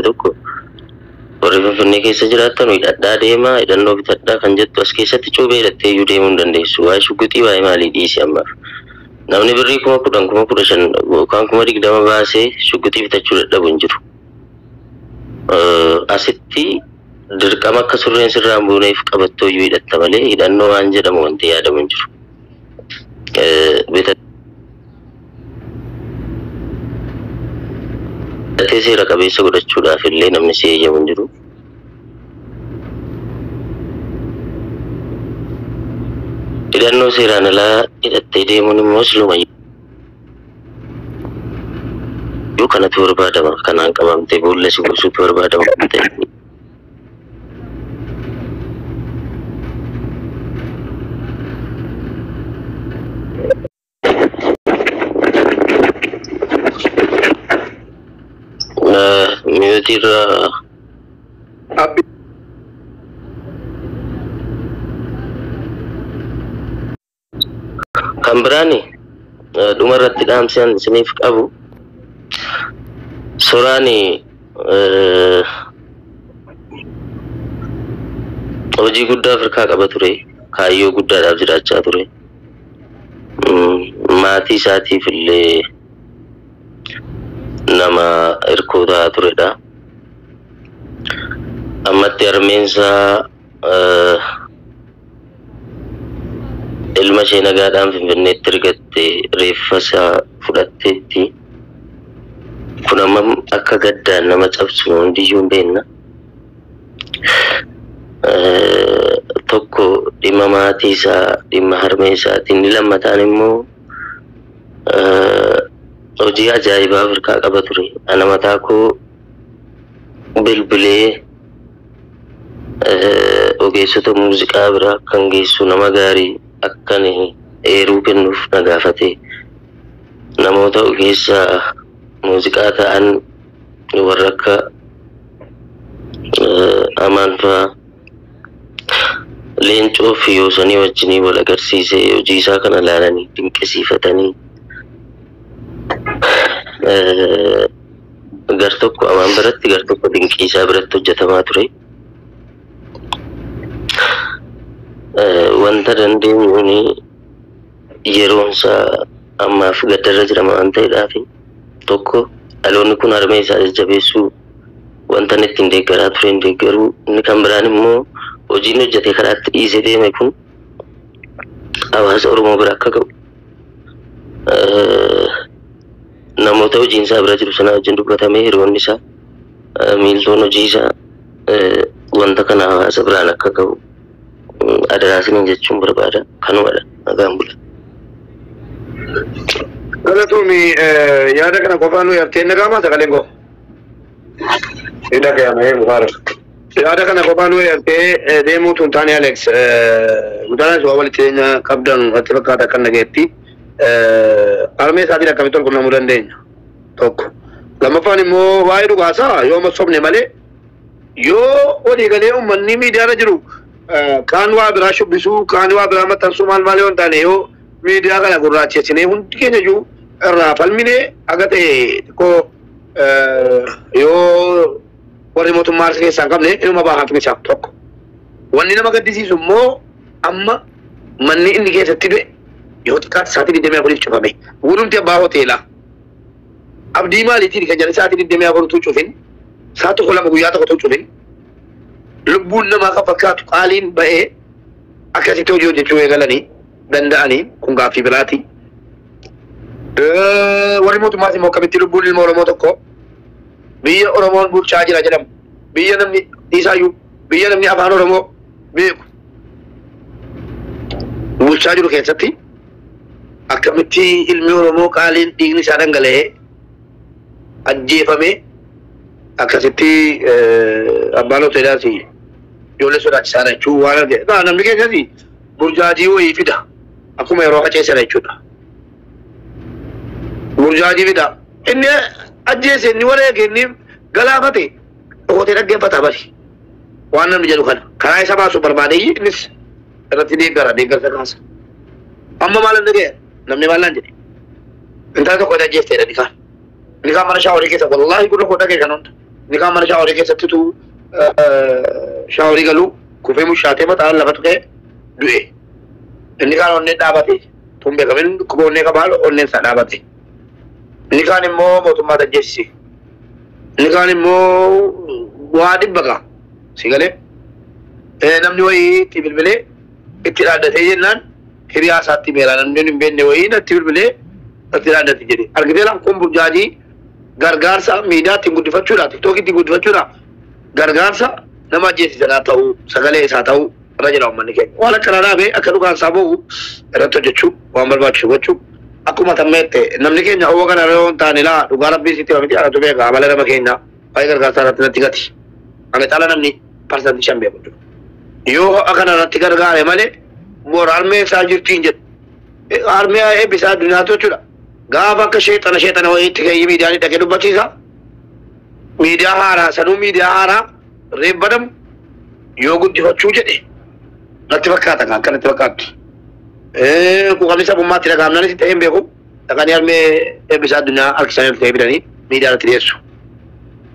Tokko warri Finfinnee keessa jiraattan hidhadhaa deemaa, hidhannoo bitadhaa kan jettu, as keessatti cuubee hidhattee iyyuu deemuu hin dandeessu. Waa'ee shugguxii, waa'ee maalii dhiisi ammaaf. Namni birrii 10,000, 15,000 yookaan 20,000 baasee shugguxii bitachuu dadhabu hin jiru. Asitti dirqama akka surreen sirraa hin buuneef qabattoo iyyuu hidhatta malee hidhannoo waan jedhamu wanti yaadamu hin jiru. Bitatee seera qabeessa godhachuudhaaf illee namni si eeyyamu hin jiru. Hidhannoo seeraan alaa hidhattee deemuun immoo silumayyuu kanatu barbaadama. Kanaan qabamtee boolla si buusuutu barbaadama waan ta'eef. Mute irra. Abbi. Kan biraani dhuma irratti dhaamsi ani isiniif qabu, Soraani hojii guddaa Afrikaa qaba ture, kaayyoo guddaadhaaf jiraachaa ture. Maatii isaatiif illee nama hirkoo ta'aa turedha. Ammatti harmeensaa ilma ishee nagaadhaan Finfinneetti ergatte, reeffa isaa fudhatteetti. Kun ammam akka gaddaan nama cabsu hundiyyuu hin beekna. Tokko dhimma maatii isaa, dhimma harmee isaati. Inni lammataan immoo hojii ajaa'ibaa Afrikaa qaba ture. Ana mataa koo bilbilee ogeessota muuziqaa bira kan geessu nama gaarii akkan eeruu kennuuf na gaafate. Namoota ogeessa muuziqaa ta'an warra akka Amaan fa'aa, Leencoo fi Yoosanii wajjinii wal agarsiisee, hojii isaa kana ilaalanii dinqisiifatanii, gar tokko Amaan biratti, gar tokko Dinqiisaa biratti hojjetamaa ture. Wanta dandeenyuun yeroonsaa ammaaf gaddarra jirama waan ta'eedhaaf, tokko dhaloonni kun harmee isaa jajjabeessuu, wanta inni ittiin deeggaraa ture hin deeggaruu, inni kan biraan immoo hojiin hojjete karaatti dhiisee deeme kun hawaasa Oromoo bira akka ga'u, namoota hojiin isaa bira jiru sana wajjin dubbatamee, hiriyoonni isaa, miiltoon hojii isaa wanta kana hawaasa biraan akka ga'u adaraa isiniin jechuun barbaada. Kanumadha. Nagaan bula. Galatoomi, yaada kana qofaa nu yartee nagaamaa sagaleen koo. Ni dhaga'ame, Mubaarak. Yaada kana qofaa nu yartee deemuu tun taane, Alex. Guddaan waa walitti dhiyeenya qabdan natti fakkaata akka nageetti. Harmee isaatiin akkamitti ol qunnamuu dandeenya? Tokko. Lammaffaan immoo waa'ee dhugaasaa yoo sobne malee, yoo walii galee uummanni miidiyaarra jiru kaan waa biraa shubbisuu, kaan waa biraa maxxansuu, maal maal yoo hin taane, yoo miidiyaa kana gurraachessinee hundi keenya iyyuu irraa falminee aga ta'e xiqqoo, yoo warri mootummaa harka keessaa hin qabne inuma baha haqni isaa tokko. Wanni nama gaddisiisu immoo amma manni inni keessatti du'e yoo xiqqaate sa'aatii 24 cufame. Guutumti abbaa hoteelaa. Abdii maaliitiin kan jedhan sa'aatii 24 utuu cufin, sa'a tokko lama guyyaa tokko utuu cufin, lubbuun namaa kan fakkaatu qaaliin ba'ee akkasitti hojii hojjechuu eegalanii danda'anii, kun gaaffii biraati. Warri mootummaas immoo akkamitti lubbuun ilma Oromoo tokko biyya Oromoon bulchaa jira jedhamu, biyya namni isaayyuu, biyya namni afaan Oromoo beeku bulchaa jiru keessatti akkamitti ilmi Oromoo qaaliin dhiigni isaa dhangala'ee ajjeefamee akkasitti abbaan hoteelaas ijoollee sodaachisaadha jechuun waan arge. Namni keenyas burjaajii wayii fida, akkuma yeroo qaceessana jechuudha. Burjaajii fida. Inni ajjeese, inni wareege, inni galaafate dhokotee dhaggeeffata bari. Waan namni jedhu kana karaa isa baasuu barbaade innis irratti deeggara, deeggarsa kaasa. Amma maal inni ga'e, namni maal naan jedhe, intala tokko ajjeefteedha, ni kaan. Inni kaan mana shaaworii keessa, wallaahi gurra koo dhagee kan hunda. Inni kaan mana shaaworii keessattitu shaaworii galuu kufee mushaatee mataan lafa tuqee du'e. Inni kaan onnee dhaabate. Tun beekamin dhukkuba onnee qabaa onneen isaa dhaabate. Inni kaan immoo mootummaa tajjeessise. Inni kaan immoo waa dhibba gaa. Si galee namni wayii itti bilbilee itti dhaaddatee jennaan hiriyaa isaatti meera namni hin beekne wayii natti bilbilee natti dhaaddate jedhe. Argitee lakkoon burjaajii gargaarsa miidiyaa ittiin guddifachuudha tiktookii ittiin guddifachuudha gargaarsa nama ajjeesisanaa ta'uu sagalee isaa ta'uu irra jira uummanni keenya. Waan akkana dhaabee akka dhugaan isaa ba'u irratti hojjechuu waan barbaachisu gochuu akkuma tammeette namni keenya hawwa kana yoo hin taane laa dhugaa rabbii sitti himamti anatu beeka amala nama keenya waa'ee gargaarsaa irratti natti gati. Ana caala namni 5% beeku jiru. Yoo ho'a kana irratti gargaare malee bor harmee isaa jirti hin jedhu. Harmee eebbisaa addunyaatu jechuudha. Gaafa akka sheexana sheexana wayiitti ka'ee miidiyaan dhaqee dubbachiisa. Miidiyaa haaraa sanuu miidiyaa haaraa reebbadamu yoo guddifachuu jedhe natti fakkaata kan akkanatti fakkaattu. Quuqamni sabummaatti dhaga'amnaanis ta'ee hin beeku. Dhaqanii harmee eebbisaa addunyaa harkisanii ol ta'ee fidanii miidiyaa irratti dhiyeessu.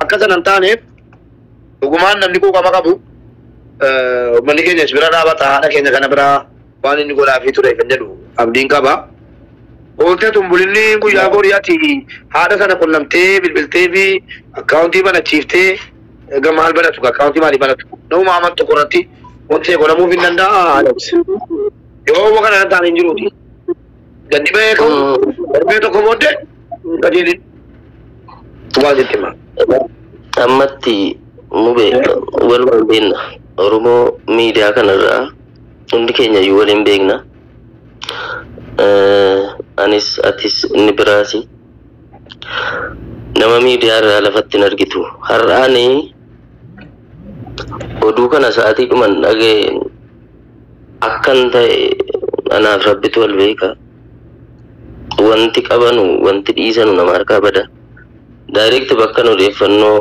Akka sana hin taaneef dhugumaan namni quuqama qabu uummanni keenyas bira dhaabata haadha keenya kana biraa waan inni godhaafii ture kan jedhu abdiin qaba. Ooltee tumbulinni guyyaa boriyaati haadha sana qunnamtee bilbiltee fi akkaawuntii banachiiftee gama maal banatu akkaawuntii maalii banatu nama amantu tokko irratti wanti godhamuuf hin danda'a Alex. Yoo kana hin taane hin jiruuti. Gadi ba'ee ka'u darbee tokko booddee qajeelin waan sitti hima. Ammatti mube walumaan beekna. Oromoo miidiyaa kanarraa hundi keenya iyyuu waliin beekna. Anis atis inni biraasi. Nama miidiyaa irraa lafatti hin argitu. Har'aani oduu kana sa'aatii dhuman dhaga'e akkan ta'e anaaf rabbitu wal beeka. Wanti qabanu wanti dhiisanu nama harkaa bada. Direct bakka odeeffannoo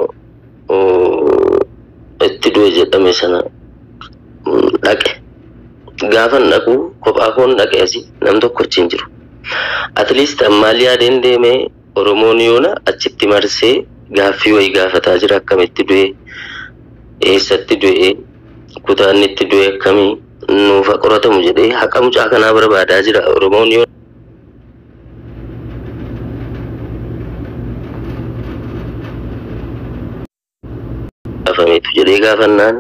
itti du'e jedhame sana dhaqe. Gaafan dhaqu kophaa koon dhaqe asii nam tokko achi hin jiru. At least maal yaadeen deemee Oromoon yoona achitti marsee gaaffii wayii gaafataa jira akkamitti du'e eessatti du'e kutaan itti du'e akkamii nuuf haa qoratamu jedhee haqa mucaa kanaa barbaadaa jira Oromoon yoona. Gaafameetu jedhee gaafannaan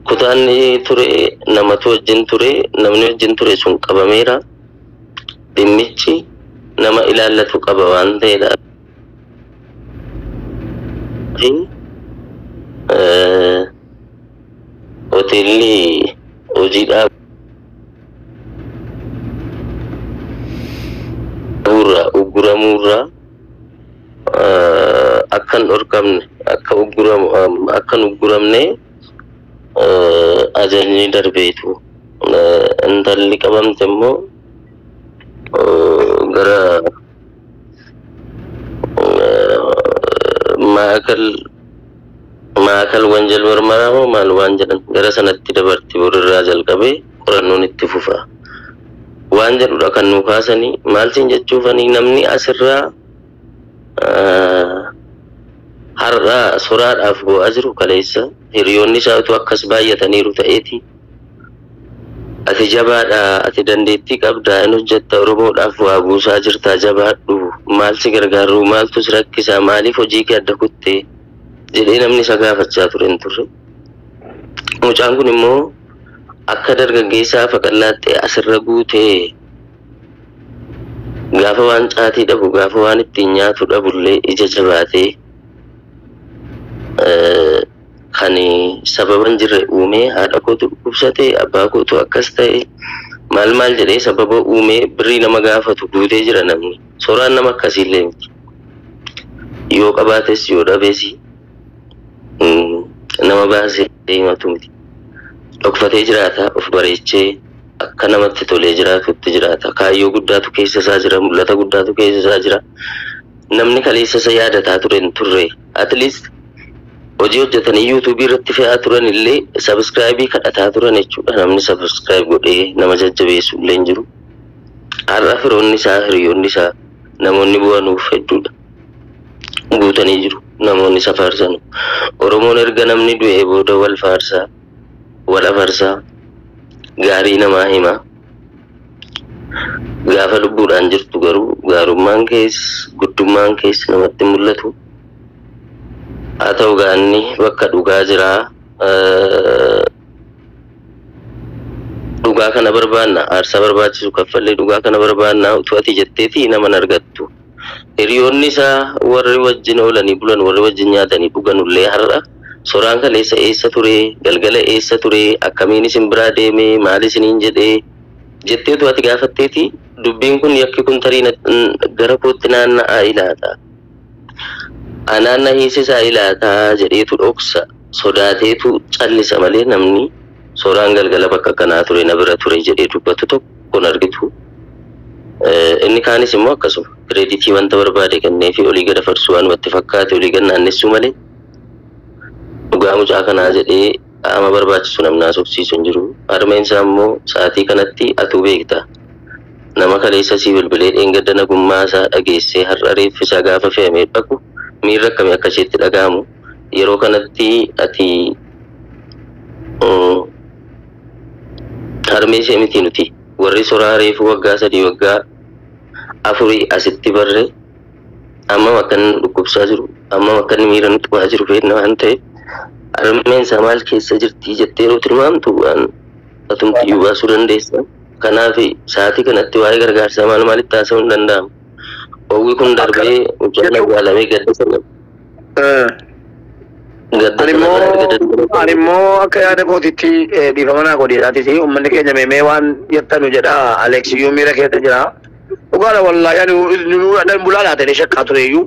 kutaanni ture namatu wajjin ture namni wajjin ture sun qabameera dhimmichi nama ilaallatu qaba waan ta'eedha. Hoteelli hojii dhaabuurraa ugguramuurraa akka hin dhorkamne akka ugguramu akka hin ugguramne ajajni darbeetu intalli qabamte immoo gara maakal maakal wanjal marmaraa moo maal waan jedhan gara sanatti dabarti borirraa jalqabee qorannoon itti fufa waan jedhudha kan nu kaasanii maal siin jechuufanii namni asirraa har'aa soraadhaaf bu'aa jiru kaleessa hiriyoonni isaa utuu akkas baay'ataniiru ta'eeti. Ati jabaadha, ati dandeettii qabda, in hojjetta Oromoodhaaf waa buusaa jirta jabaadhu, maal si gargaaru, maaltu si rakkisa, maaliif hojii kee adda kutte jedhee namni isa gaafachaa ture hin turre. Mucaan kun immoo akka dargaggeessaa faqallaattee asirra guutee gaafa waan caatii dhabu, gaafa waan ittiin nyaatu dhabullee ija jabaatee kan sababa hin jirre uumee haadha kootu dhukkubsate abbaa kootu akkas ta'e maal maal jedhee sababa uumee birrii nama gaafatu guutee jira namni. Soraan nama akkasiillee miti. Yoo qabaates yoo dhabees nama baasee himatu miti. Dhokfatee jiraata of bareechee akka namatti tolee jiraatutti jiraata. Kaayyoo guddaatu keessa isaa jira mul'ata guddaatu keessa isaa jira. Namni kaleessa isa yaadataa ture hin turre. At least hojii hojjetanii yuutuubii irratti fe'aa turan illee sabiskiraayibii kadhataa turan jechuudha. Namni sabiskiraayib godhee nama jajjabeessu illee hin jiru. Har'a firoonni isaa, hiriyoonni isaa, namoonni bu'anuuf hedduudha. Guutanii jiru namoonni isa faarsanu. Oromoon erga namni du'ee booda wal faarsaa, wal afarsaa, gaarii namaa himaa. Gaafa lubbuudhaan jirtu garuu gaarummaan kees guddummaan kees namatti mul'atu. Haa ta'u gaanni bakka dhugaa jiraa. Dhugaa kana barbaanna, aarsaa barbaachisu kaffallee dhugaa kana barbaanna utuu ati jetteeti nama hin argattu. Hiriyoonni isaa warri wajjin oolanii bulan, warri wajjin nyaatanii dhuganullee har'a Soraan kaleessa eessa ture, galgala eessa ture, akkamiin isin biraa deeme, maal isiniin jedhee jettee utuu ati gaafatteeti dubbiin kun yakki kun tarii gara kootti naanna'aa ilaata. Anaan na hiisisaa ilaataa jedheetu dhoksa, sodaateetu callisa malee namni Soraan galgala bakka kanaa ture, na bira ture jedhee dubbatu tokko hin argitu. Inni kaanis immoo akkasuma credit wanta barbaade kennee fi olii gad afarsuu waanumatti fakkaate olii gad naannessuu malee dhugaa mucaa kanaa jedhee qaama barbaachisu namni haasofsiisu hin jiru. Harmeen isaa immoo sa'aatii kanatti atuu beekta. Nama kaleessa sii bilbilee dheengadda nagummaa isaa dhageessee har'a reeffi isaa gaafa fe'amee dhaqu miirri akkamii akka isheetti dhaga'amu yeroo kanatti ati harmee ishee miti. Nuti warri Soraa reefu waggaa 3, waggaa 4 asitti barre ammam akka inni nu dhukkubsaa jiru, ammam akka inni miira nu tuqaa jiru beekna waan ta'eef, harmeen isaa maal keessa jirti jettee yeroo tilmaamtu waan atumti iyyuu baasuu dandeessa. Kanaaf sa'aatii kanatti waa'ee gargaarsaa maal maalitti haasa'uu hin danda'amu. Oowwi kun darbee mucaan awwaalamee gadda sana gadda Ani sana immoo irraa erga dandamate. Ani immoo akka yaada kootitti, dhiifama naa godhi isaatis, uummanni keenya meemee waan jettanu jedha. Alex iyyuu miira keessa jira. Dhugaadha, wallaahi, ani nu bulaa laata jedhee shakkaa ture iyyuu.